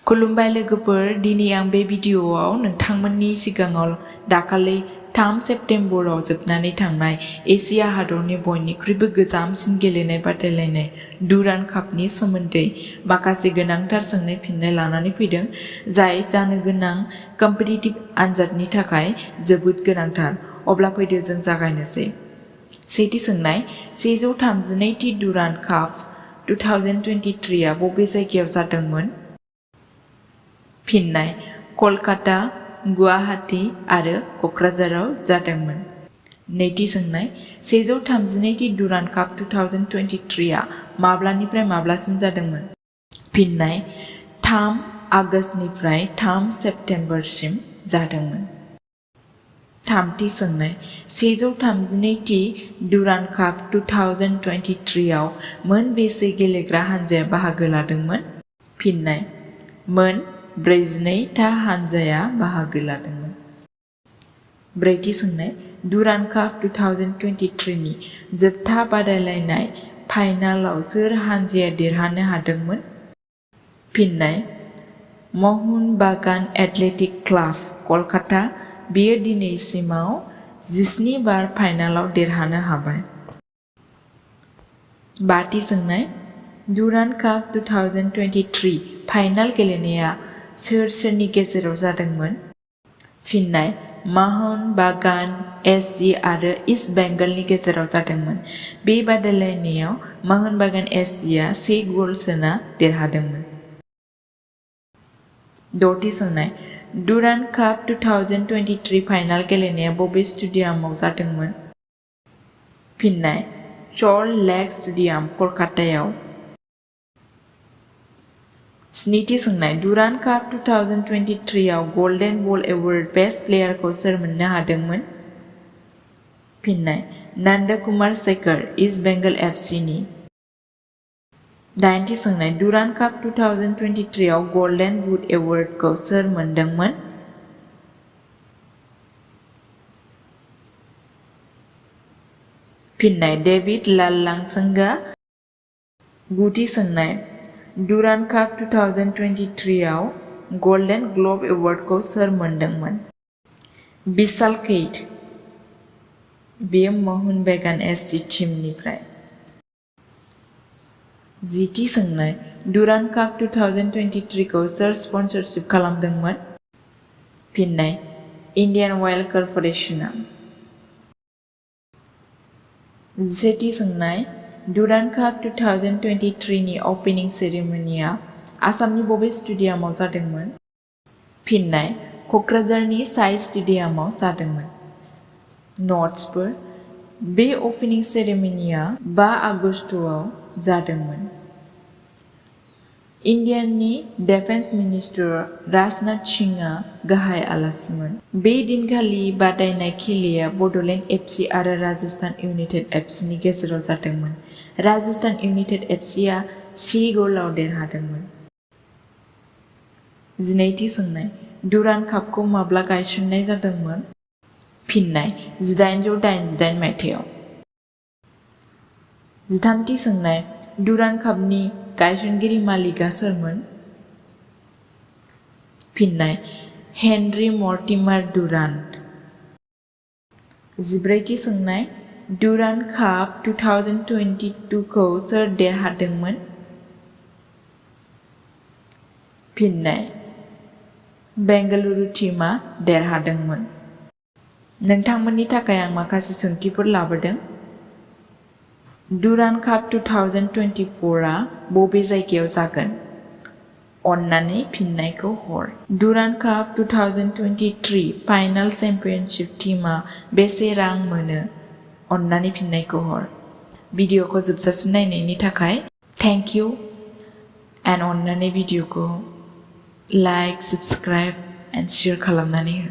खुलुमबाय लोगोफोर, दिनै आं बे भिडिअआव नोंथांमोननि सिगाङाव दाखालि 3 सेप्तेम्बराव जोबनानै थांनाय एसिया हादरनि बयनिख्रुइबो गोजामसिन गेलेनाय बादायलायनाय डुरान्ड कापनि सोमोन्दै माखासे गोनांथार सोंनाय फिननाय लानानै फैदों, जाय जानो गोनां कम्पिटिटिभ आनजादनि थाखाय जोबोद गोनांथार। अब्ला फैदो जों जागायनोसै। सेथि सोंनाय, 132थि डुरान्ड काप 2023 आ बबे जायगायाव जादोंमोन? फिननाय: कलकाता, गुवाहाटी आरो क'क्राझाराव जादोंमोन। नैथि सोंनाय, 132थि डुरान्ड काप 2023 आ माब्लानिफ्राय माब्लासिम जादोंमोन? फिननाय: 3 आगस्तनिफ्राय 3 सेप्तेम्बरसिम जादोंमोन। थामथि सोंनाय, 132थि डुरान्ड काप 2023 आव मोनबेसे गेलेग्रा हानजाया बाहागो लादोंमोन? फिननाय: मोन 42था हानजाया बाहागो लादोंमोन। ब्रैथि सोंनाय, डुरान्ड काप 2023 नि जोबथा बादायलायनाय फाइनालाव सोर हानजाया देरहानो हादोंमोन? फिननाय: महन बागान एथलेटिक क्लाब, कलकाता। बेयो दिनैसिमाव 17 बार फाइनालाव देरहानो हाबाय। बाथि सोंनाय, डुरान्ड काप 2023 फाइनाल गेलेनाया सोर सोरनि गेजेराव जादोंमोन? फिननाय: महन बागान एससि आरो इस्ट बेंगलनि गेजेराव जादोंमोन। बे बादायलायनायाव महन बागान एससिआ 1 गल सोना देरहादोंमोन। द'थि सोंनाय, डुरान्ड काप 2023 फाइनाल गेलेनाया बबे स्टेडियामाव जादोंमोन? फिननाय: सल्ट लेक स्टेडियाम, कलकातायाव। स्निथि सोंनाय, डुरान्ड काप 2023 आव गल्डेन बल एवार्ड बेस्ट प्लेयारखौ सोर मोननो हादोंमोन? फिननाय: नन्दकुमार शेखर, इस्ट बेंगल एफसिनि। दाइनथि सोंनाय, डुरान्ड काप 2023 आव गल्डेन बुट एवार्डखौ सोर मोनदोंमोन? फिननाय: डेभिड लाललांसांगा। गुथि सोंनाय, डुरान्ड काप 2023 आव गल्डेन ग्ल'ब एवार्डखौ सोर मोनदोंमोन? विशाल कैथ। बेयो महन बागान एससि टीमनिफ्राय। जिथि सोंनाय, डुरान्ड काप 2023 खौ सोर स्पन्सरशिप खालामदोंमोन? फिननाय: इन्डियान अइल कर्परेसनआ। जिसेथि सोंनाय, डुरान्ड काप 2023 नि अपेनिं सेरेमनिया आसामनि बबे स्टेडियामाव जादोंमोन? फिननाय: क'क्राझारनि साइ स्टेडियामाव जादोंमोन। न'ट्सफोर: बे अपेनिं सेरेमनिया 5 आगस्तआव जादोंमोन। इन्डियानि डिफेन्स मिनिस्टार राजनाथ सिंहआ गाहाय आलासिमोन। बे दिनखालि बादायनाय खेलाया बड'लेण्ड एफसि आरो राजस्थान इउनाइटेड एफसिनि गेजेराव जादोंमोन। राजस्थान इउनाइटेड एफसिआ 1 गलआव देरहादोंमोन। जिनैथि सोंनाय, डुरान्ड कापखौ माब्ला गायसननाय जादोंमोन? फिननाय: 1888 मायथाइयाव। जिथामथि सोंनाय, डुरान्ड कापनि गायसनगिरि मालिकआ सोरमोन? फिननाय: हेनरी मर्टिमार डुरान्ड। जिब्रैथि सोंनाय, डुरान्ड काप 2022 खौ सोर देरहादोंमोन? फिननाय: बेंगलुरु टीमआ देरहादोंमोन। नोंथांमोननि थाखाय आं माखासे सोंथिफोर लाबोदों। डुरान्ड काप 2024 आ बबे जायगायाव जागोन? अन्नानै फिननायखौ हर। डुरान्ड काप 2023 फाइनाल चेम्पियनशिप टीमआ बेसे रां मोनो? अन्नानै फिननायखौ हर। भिडिअखौ जोबजासिम नायनायनि थाखाय थेंक इउ एन्ड अन्नानै भिडिअखौ लाइक, साबस्क्राइब एन्ड शेयार खालामनानै हो।